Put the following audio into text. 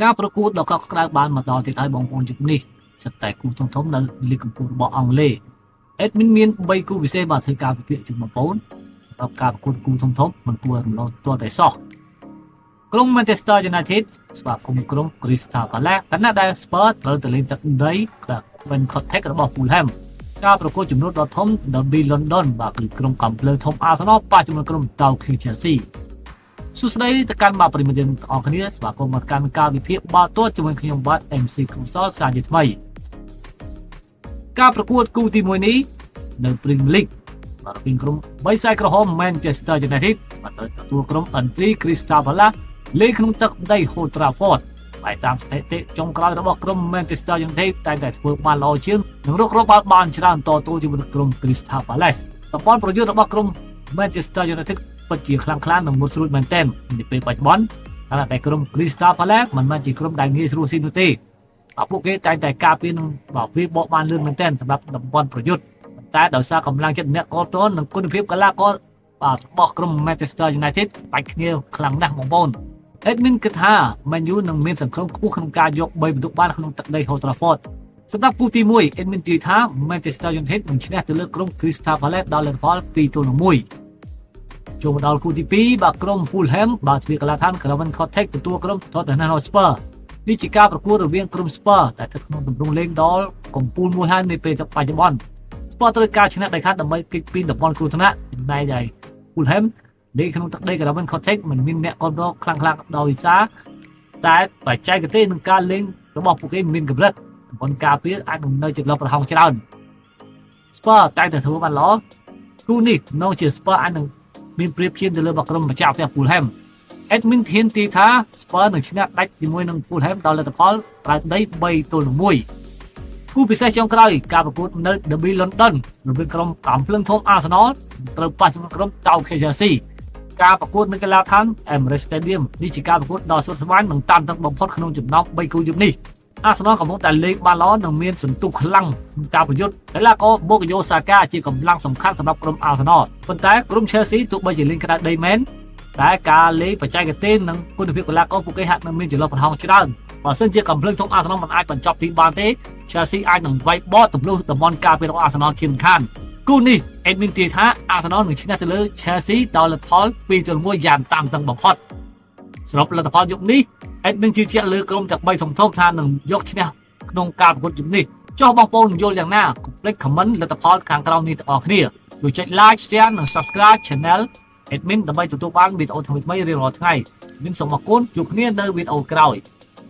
ការប្រកួតដ៏កក់ក្ដៅបានមកដល់ទៀតហើយបងប្អូនជុំនេះសិតតែគូធំធំនៅលីកកំពូលរបស់អង់គ្លេស admin មាន3គូពិសេសបាទធ្វើការវិភាគជូនបងប្អូនសម្រាប់ការប្រកួតគូធំធំមិនគួររំលងទាល់តែសោះ។ក្រុម Manchester United ស្វាគមន៍ក្រុម Crystal Palace ខណៈដែល Spurs ត្រូវទៅលេងទឹកដី Craven Cottage របស់ Fulham។ ការប្រកួតចំនួនដ៏ធំ Derby London បាទគឺក្រុមកំភ្លើងធំ Arsenal ប៉ះជាមួយក្រុមតៅ Chelsea។ សួស្តីទៅកាន់បាទប្រិយមិត្តយើងទាំងអស់គ្នាស្វាគមន៍មកកាន់ការវិភាគបាល់ទាត់ជាមួយខ្ញុំបាទ MC គ្រូសលសាជាថ្មី។ការប្រកួតគូទី1នេះនៅ Premier League បាទពីក្រុមបីសាយក្រហម Manchester United បាទត្រូវទទួលក្រុម Entry Crystal Palace លេងក្នុងទឹកដី Old Trafford។ ហើយតាមស្ថិតិចុងក្រោយរបស់ក្រុម Manchester United តែងតែធ្វើបានល្អជាងនិងរកគ្រាប់បាល់បានច្រើនតទល់ជាមួយនឹងក្រុម Crystal Palace។ តំបន់ប្រយុទ្ធរបស់ក្រុម Manchester United ពិតជាខ្លាំងក្លានិងមុតស្រួចមែនទែននៅពេលបច្ចុប្បន្នខណៈដែលក្រុម Crystal Palace មិនមែនជាក្រុមដែលងាយស្រួលស៊ីនោះទេ។បាទពួកគេតែងតែការពារនឹងបាទវាបកបានលឿនមែនទែនសម្រាប់តំបន់ប្រយុទ្ធប៉ុន្តែដោយសារកម្លាំងចិត្តអ្នកកតននិងគុណភាពកីឡាករបាទរបស់ក្រុម Manchester United បាច់គ្នាខ្លាំងណាស់បងប្អូន។ Admin គិតថា Man U នឹងមានសង្ឃឹមខ្ពស់ក្នុងការយក3ពិន្ទុបានក្នុងទឹកដី Old Trafford។ សម្រាប់គូទី1 Admin ជឿថា Manchester United នឹងឈ្នះទៅលើក្រុម Crystal Palace ដោយលទ្ធផល2-1។ចូលមកដល់គូទី2បាទក្រុម Fulham បាទទ្វារកីឡាដ្ឋាន Craven Cottage ទទួលក្រុម Tottenham Hotspur។ នេះជាការប្រកួតរវាងក្រុម Spurs ដែលស្ថិតក្នុងទម្រង់លេងដល់កំពូលមួយហើយនៅពេលបច្ចុប្បន្ន Spurs ត្រូវការឈ្នះដាច់ខាតដើម្បីគេចពីតំបន់គ្រោះថ្នាក់ចំណែកឯ Fulham លេងក្នុងទឹកដី Craven Cottage មិនមានអ្នកគាំទ្រខ្លាំងៗដោយសារតែបច្ចេកទេសនឹងការលេងរបស់ពួកគេមានកម្រិតតំបន់ការពារអាចនឹងនៅចន្លោះប្រហោងច្រើន Spurs តែងតែធ្វើបានល្អគូនេះក្នុងជា Spurs អាចនឹងមានប្រៀបជាងទៅលើបក្រុមម្ចាស់ផ្ទះ Fulham។ Admin ធានទីថា Spurs នឹងឈ្នះដាច់ជាមួយនឹង Fulham ដោយលទ្ធផលប្រើដី3-1។គូពិសេសចុងក្រោយការប្រកួតនៅ Derby London រវាងក្រុមកំភ្លើងធំ Arsenal ត្រូវប៉ះជាមួយក្រុមតៅ Chelsea។ ការប្រកួតនៅកីឡាដ្ឋាន Emirates Stadium នេះជាការប្រកួតដ៏ស្មុគស្មាញនិងតានតឹងបំផុតក្នុងចំណោម3គូយប់នេះ។ Arsenal កំពុងតែលេងបានល្អនិងមានសន្ទុះខ្លាំងក្នុងការប្រយុទ្ធកីឡាករបូកាយ៉ូសាកាជាកម្លាំងសំខាន់សម្រាប់ក្រុម Arsenal ប៉ុន្តែក្រុម Chelsea ទោះបីជាលេងក្តៅដីមែនតែការលេងបច្ចេកទេសនិងគុណភាពកីឡាករពួកគេហាក់នឹងមានចន្លោះប្រហោងច្រើនបើសិនជាកំភ្លើងធំ Arsenal មិនអាចបញ្ចប់ទីបានទេ Chelsea អាចនឹងវាយបកទម្លុះតំបន់ការពាររបស់ Arsenal ជាមិនខានគូនេះ Admin ទាយថា Arsenal នឹងឈ្នះទៅលើ Chelsea ដោយលទ្ធផល2-1យ៉ាងតានតឹងបំផុតសរុបលទ្ធផលយប់នេះ Admin ជឿជាក់លើក្រុមទាំង3ធំធំថានឹងយកឈ្នះក្នុងការប្រកួតយប់នេះចុះបងប្អូនយល់យ៉ាងណាកុំភ្លេច comment លទ្ធផលខាងក្រោមនេះទាំងអស់គ្នាជួយចុច like share និង subscribe channel admin ដើម្បីទទួលបានវីដេអូថ្មីៗរៀងរាល់ថ្ងៃមានសូមអរគុណជួបគ្នានៅវីដេអូក្រោយ។